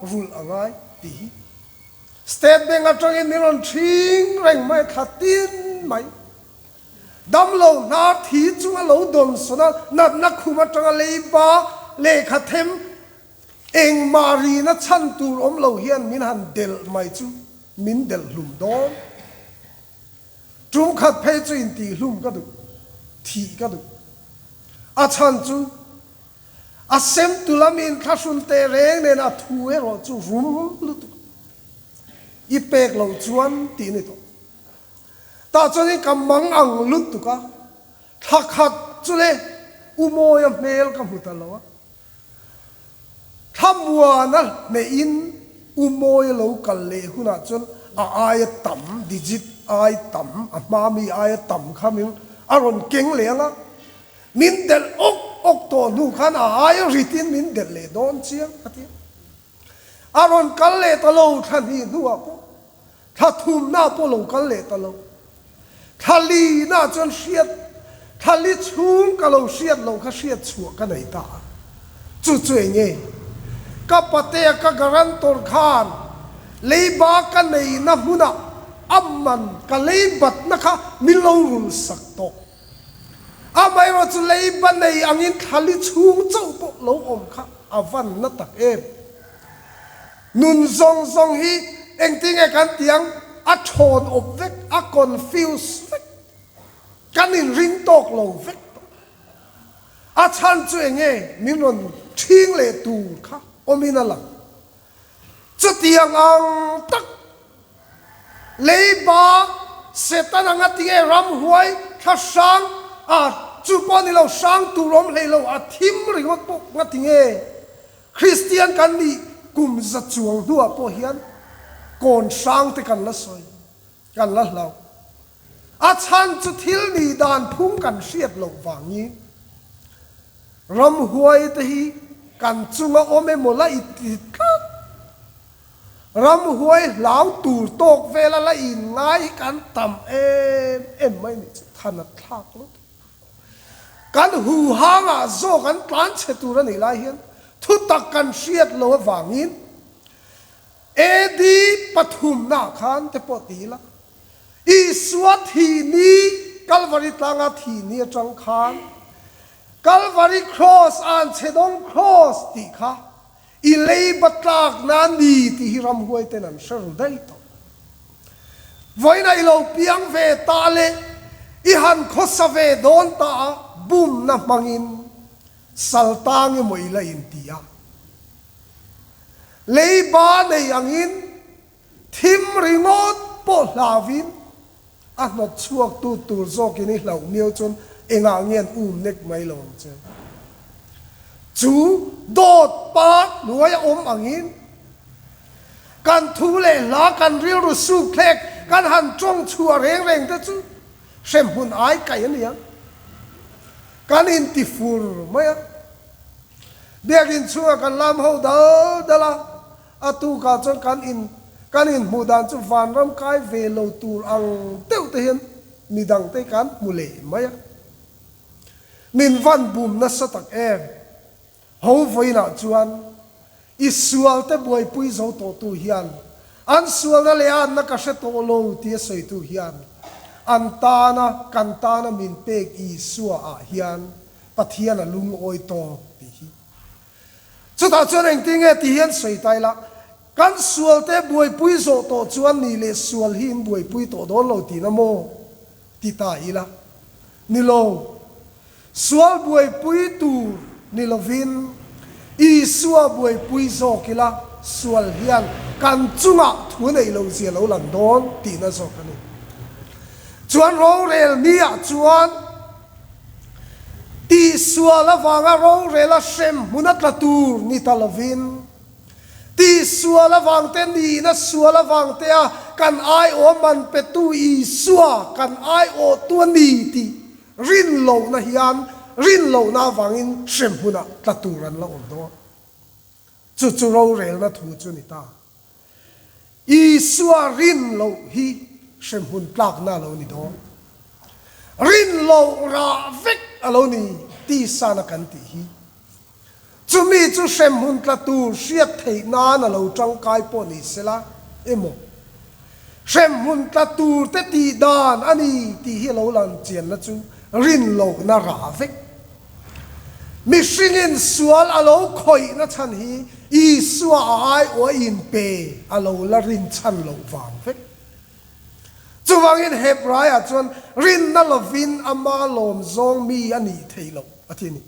rulh a ngai tih hi State Bank atangin min rawn thing reng mai thla tin mai. Damlo hnar thi chunga lo dawnsawn a, natna khum atanga leiba lehkha them engmah rina chhan tur awm lo hian min han delh mai chu min delh hlum dawn. Tum khat phei chu intihhlum ka duh, thih ka duh. A chhan chu A semtu lamin thlahrun teh reng nen a thu erawh chu rum lutuk i pek loh chuan tih a ni tawh. Tah chuanin ka mang ang lutuk a, thla khat chu le U Mawia hmel ka hmu ta lo a, Thlamuana hnehin U Mawia lo kal leh hunah chuan a aia tam, digit ai tam, a hma mi aia tam kha min a rawn keng leh ang a, Min delh awk awk tawh hnu khan a aia ritin min delh leh dawn chiang a ti a. A rawn kal leh ta lo thla hnih hnuah pawh, thla thumnaah pawh lo kal leh ta lo. Thla linaah chuan hriat, thla li chhung ka lo hriat loh kha hriat chhuah ka nei ta a. Chu chu eng nge? Ka patea ka guarantor khan leiba ka neihna hmunah a man ka leibatna kha min lo rulsak tawh. Amaherawh chu leiba nei angin thlali chhung chauh pawh lo awm kha a van na tak em. Nun zawng zawng hi engtinge kan ti ang, a thawn awp vek, a confuse vek, kan inring tawk lo vek tawh. A chhan chu enge min rawn ṭhing leh tur kha awmin a lang. Chutiang ang tak leiba Satan anga tinge ramhuai thla hrang a chu pawh ni lo hrang tur awm hlei lo a thim ringawt pawh nga tinge Kristian kan nih kum za chuang hnuah pawh hian kawn hrang te kan la sawi kan la hlau a chhan chu thil nih dan phung kan hriat loh vangin Ramhuai te hi kan chunga awm emaw la i ti tlat. Ramhuai hlau tur tawk vela la in ngai hi kan tam em em mai nih chu than a thlak lutuk. Kan huhangah zawk an tlan chhe tur a nih lai hian thutak kan hriat lo avangin AD pathumnaah khan te pawh ti ila Isua thi ni, Kalvari tlanga thi ni atang khan Kalvari Cross an chhe dawng Cross tih kha i leiba tlakna a ni tih hi ramhuai ten an hre ru daih tawh. Vawiin i lo piang ve ta leh i han khawsa ve dawn ta a, bumna hmangin saltang emaw i la inti a. Leiba nei angin Thim ringawt pawh hlauvin a hnawt chhuaktu tur zawkin i hlauh miau chuan engah nge an um nek mai lo ang che? Chu dawt pa hnuai a awm angin kan thu leh hla kan rilru suk thlek kan han tawng chhuah reng reng te chu. Hremhmun ai kaih a ni ang. Kan inti fur mai a. Biakin chhungah kan lam ho dal dal a, a tukah chuan kan in kan inhmuh dan chu vanram kai ve lo tur ang deuh te hian midang te kan hmu leh mai a. Min van bum nasa tak em? Ho vawiinah chuan i sualte buaipui zo tawhtu hian an sualna leh anna ka hre tawh lo tia sawitu hian an tana kan tana min pek Isua ah hian Pathian a lungawi tawk tih hi. Chutah chuan engtin nge ti hian sawi ta ila, kan sualte buaipui zawh tawh chuan ni leh sual hi in buaipui tawh dawn lo tihna maw ti ta ila? Ni lo. Sual buaipui tur ni lovin Isua buaipui zawk ila sual hian kan chungah thu neih lo zia lo lang dawn tihna zawk a ni. Chuan rorel niah chuan tihsual avanga rorela hrem hmun a tla tur ni ta lovin tihsual avangte nihna sual avangtea kan aiawh man petu Isua kan aiawhtu a ni tih Rin lohna hian rin lohna avangin hremhmunah tla tur an la awm dawn. Chu chu rorelna thu chu ni ta. Isua rin loh hi hremhmun tlakna a lo ni dawn. Rin loh rah vek a lo ni tisana kan tih hi. Chumi chu hremhmun tla tur hriat theih nan a lo tangkai pawh ni sela emaw, hremhmun tla tur te tih dan a ni tih hi a lo lang chianna chu rin lohna rah vek. Mihringin sual a lo khawihna chhan hi Isua a aiawh a inpe a lo la rin chhan loh vang vek. Chuvangin Hebraiah chuan rinna lovin ama lawmzawng mi a nih theih loh a ti a ni.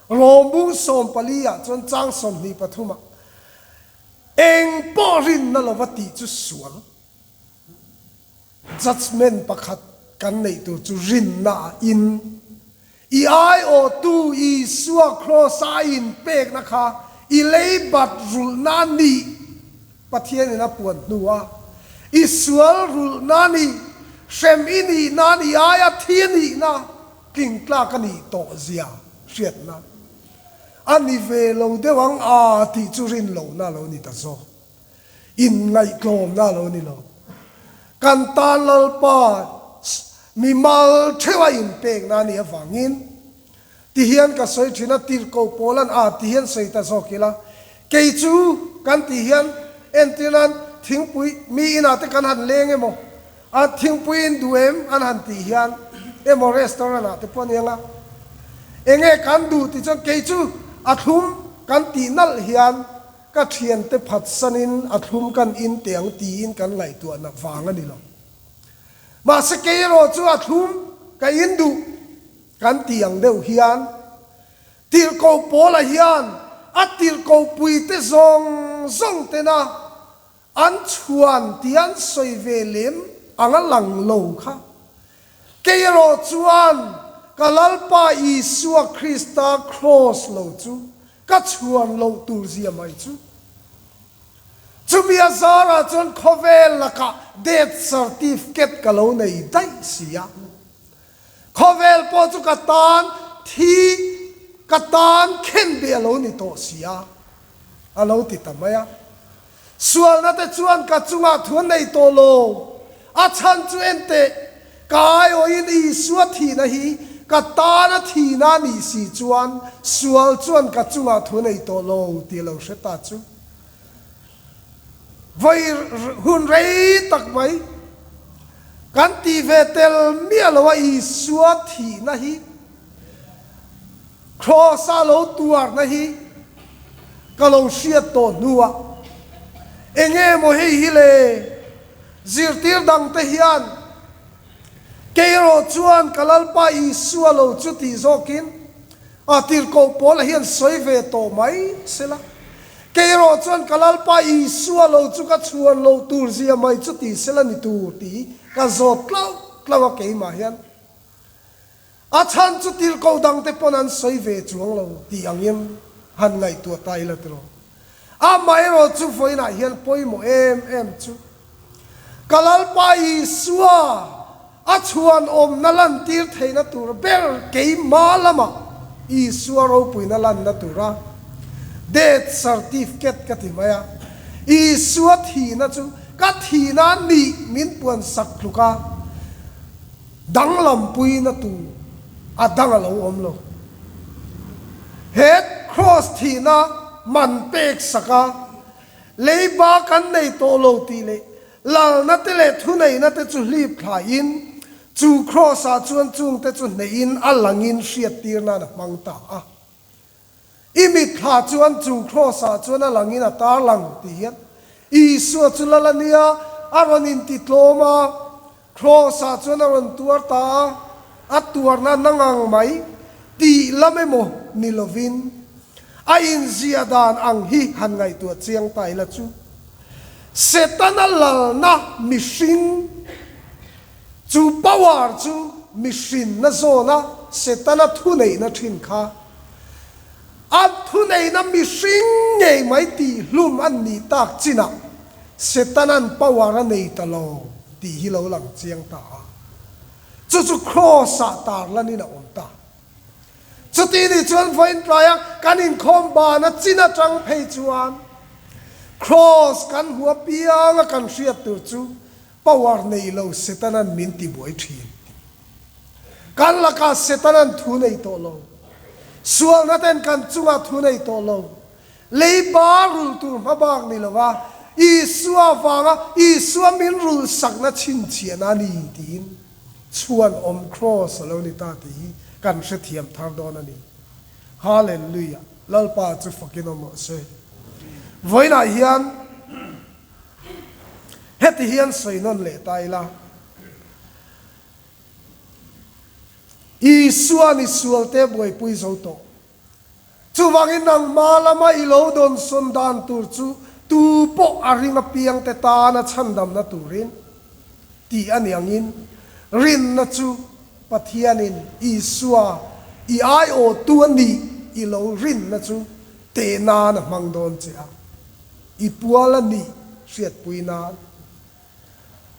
Rawmbung 14 ah chuan chang 23 ah eng pawh rinna lova tih chu sual judgement pakhat kan neih tur chu rinna ah in i aiawhtu Isua Kraws a inpekna kha i lei bat rulhna a nih Pathian in a puan hnu a i sual rulhna a nih hrem i nihna i aia thi a nihna Tling tlak a nih tawh zia hriatna a ni ve lo deuh ang a tih chu rin lohna a lo ni ta zawk. Inngaihtlawmna a lo ni lo. Kan tan Lalpa mimal theuha inpekna a nih avangin tihian ka sawi thin a, tirhkoh pawlan a tihian sawi ta zawk ila, kei chu kan tih hian entir nan thingpui mi inah te kan han leng emaw A thingpui in duh em an han tih hian emaw restaurant ah te pawh a ni ang a, enge kan duh tih chuan kei chu a thlum kan tih nalh hian ka thiante phatsanin a thlum kan in teh ang tiin kan ngaihtuah nak vang a ni lo. Mahse kei erawh chu a thlum ka in duh kan tih ang deuh hian tirhkoh pawla hian a tirhkoh puite zawng zawng tena An chhuan tih an sawi ve lem ang a lang lo kha. Kei erawh chuan ka Lalpa Isua Krista kraws lo chu ka chhuan loh tur zia mai chu. Chumi a zarah chuan khawvel lakah death certificate ka lo nei daih si a. Khawvel pawh chu ka tan thi ka tan khenbeh a lo ni tawh si a, a lo ti ta mai a. Sualna te chuan ka chungah thu an nei tawh lo. A chhan chu enteh, ka aiawhin Isua thihna hi ka tana thihna a nih si chuan sual chuan ka chungah thu nei tawh lo tih a lo hre ta chu. Vawi hun rei tak mai kan tih ve tel miah lo a Isua thihna hi Kraws-a lo tuarna hi ka lo hriat tawh hnuah eng emaw hei hi le zirtir dangte hian kei erawh chuan ka Lalpa Isua lo chu tih zawkin a tirhkoh Paula hian sawi ve tawh mai sela. Kei erawh chuan ka Lalpa Isua lo chu ka chhuan loh tur zia mai chu ti sela ni tur tih ka zawt tlauh tlauh a keimah hian. A chhan chu tirhkoh dangte pawn an sawi ve chuang lo tih angin han ngaihtuah ta ila tiraw. Amaherawh chu vawiinah hian pawimawh em em chu ka Lalpa Isua. A chhuanawmna lantir theihna tur ber keimah lamah Isua ropuina lanna tura death certificate ka ti mai a. Isua thihna chu ka thihna nih min puansak tluk a, danglampuina tur a dang a lo awm lo. He Kraws thihna man pek sak a, leiba kan nei tawh lo tih leh Lalna te leh thuneihna te chu hlip thlaiin, chu Kraws-ah chuan chungte chu hnehin a langin hriattir nan a hmang ta a. I mitthla chuan chu Kraws-ah chuan a langin a tarlang tih hian Isua chu lal a nia, a rawn intitlawm a, Kraws-ah chuan a rawn tuar ta a, a tuarna nangang mai tih lam emaw ni lovin a inziah dan ang hi han ngaihtuah chiang ta ila chu. Setana lalna mihring, chu power chu mihrinna zawna Setana thuneihna thin kha, a thuneihna mihring ngei mai tihhlum an nih tak chinah Setana'n power a nei ta lo tih hi lo lang chiang ta a. Chu chu Kraws-ah tarlanin a awm ta. Chuti nih chuan vawiin tlaia kan inkhawm bana chin atang phei chuan Kraws kan hmu apianga kan hriat tur chu power nei lo Setanan min tibuai thin tih. Kan lakah Setanan thu nei tawh lo. Sualna ten kan chungah thu nei tawh lo. Leiba rul tur hmabak ni lova Isua vanga Isua min rul sakna chhinchhiahna a ni tiin chhuan awm Kraws a lo ni ta tih hi kan hrethiam thar dawn a ni. Hallelujah! Lalpa chu fakin awm rawh se. Vawiinah hian heti hian sawi nawn leh ta ila, Isua ni sualte buaipui zo tawh. Chuvangin nangmah lama i lo dawnsawn dan tur chu tu pawh a ring apiangte tana chhandamna turin tih a ni angin rinna chu Pathianin Isua i aiawhtu a nih i lo rinna chu teh nan a hmang dawn che a, i pual a nih hriatpui nan.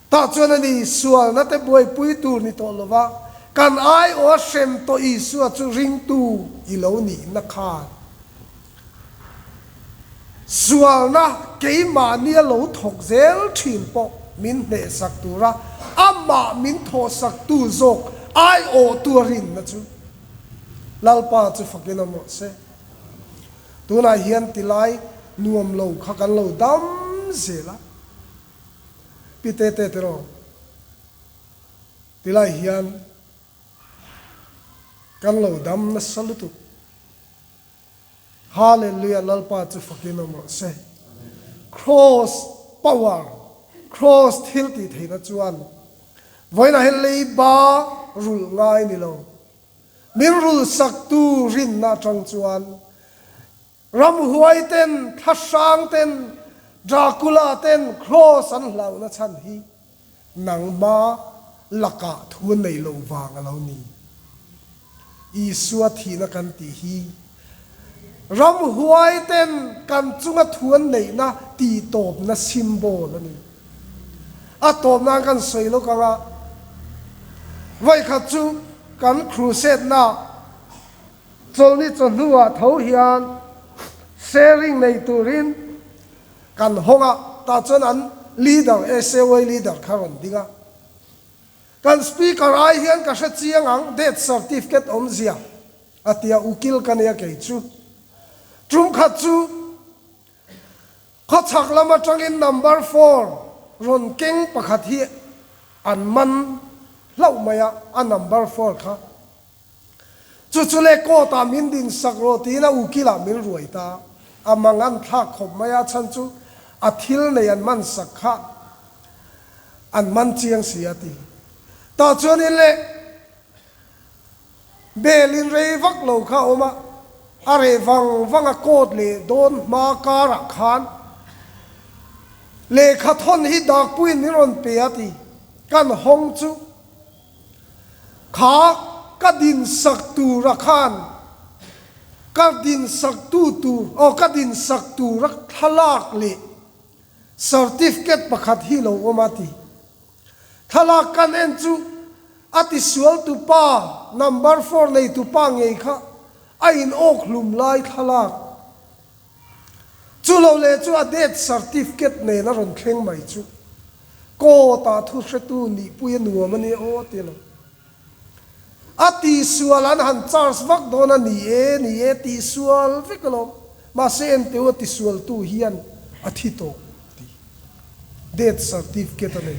Tah chuan a ni, sualna te buaipui tur ni tawh lova, kan aiawha hrem tawh Isua chu ringtu i lo nihna khan sualna keimahnia lo thawk zel thin pawh min hnehsak tura amah min thawhsaktu zawk aiawhtu a rinna chu Lalpa chu fakin awm rawh se. Tunah hian tilai nuam lo kha kan lo dam zel a. Pi Tete tiraw, tilai hian kan lo dam nasa lutuk. Hallelujah Lalpa chu fakin awm rawh se. Kraws power, kraws thil tih theihna chuan vawiinah hian leiba rulh ngai ni lo. Min rulhsaktu rinna atang chuan Ramhuai ten, thlahrang ten, Dracula ten Kraws an hlauhna chhan hi nangma lakah thu an neih loh vang a lo ni. Isua thihna kan tih hi ramhuai ten kan chunga thu an neihna tihtawpna symbol a ni. A tawp nan kan sawi lawk ang a, vawikhat chu kan crusade na Chawlhni chawhnuah tho hian sharing nei turin kan hawng a, tah chuan an leader, SAY leader kha rawn ding a. Kan speaker ai hian ka hre chiang ang death certificate awmzia a tia ukil ka nia kei chu. Tum khat chu khawchhak lam atangin number four rawn keng pakhat hi an man hlauh mai a, a number four kha. Chu chu le court ah min din sak rawh tiin a ukil ah min ruai ta. A mang an thlak khawp mai a chhan chu a thil nei an man sak kha an man chiang si a ti. Tah chuan in le bel in rei vak lo kha a awm a, a reh vang vang a court leh dawn hma kar ah khan lehkha thawn hi dakpuiin min rawn pe a ti. Kan hawng chu Kha ka dinsak tura khan ka dinsaktu tur aw ka dinsak tura thlalak leh certificate pakhat hi lo awm a ti. Thlalak kan en chu. A tisualtupa, number four neitupa ngei kha a in awk hlum lai thlalak. Chu lo leh chu a death certificate nen a rawn thleng mai chu. Court ah thu hretu nihpui a nuam a nia aw ti lo. A tihsual an han charge vak dawn a ni e, ni e tihsual vek alawm. Mahse enteu a tisualtu hian a thi tawh tih death certificate a nei.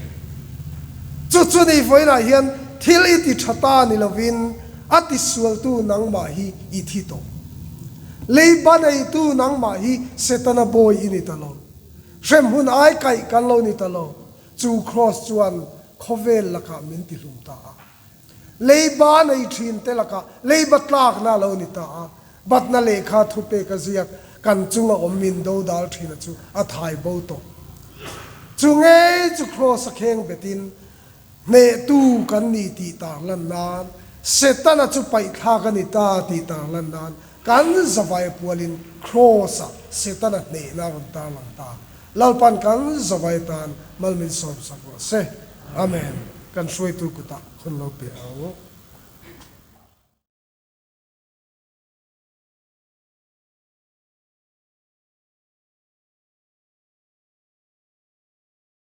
Chu chu ni vawiinah hian thil i ti tha ta ni lovin a tisualtu nangmah hi i thi tawh. Leiba neitu nangmah hi Setana bawi i ni ta lo. Hremhmun ai kaih kan lo ni ta lo. Chu Kraws chuan khawvel lakah min tihlum ta a. Leiba nei thin te lakah leiba tlakna a lo ni ta a. Batna lehkha thupek a ziak kan chunga awm min do dal thina chu a thai bo tawh. Chu ngei chu Kraws a kheng betin hnehtu kan ni tih tarlan nan, Setana chu paihthlak a ni ta tih tarlan nan kan zavai pualin Kraws-ah Setana hnehna a rawn tarlang ta. Lalpan kan zavai tan mal min sawmsak rawh se. Amen. Kan hruaitu kutah hun lo pe ang.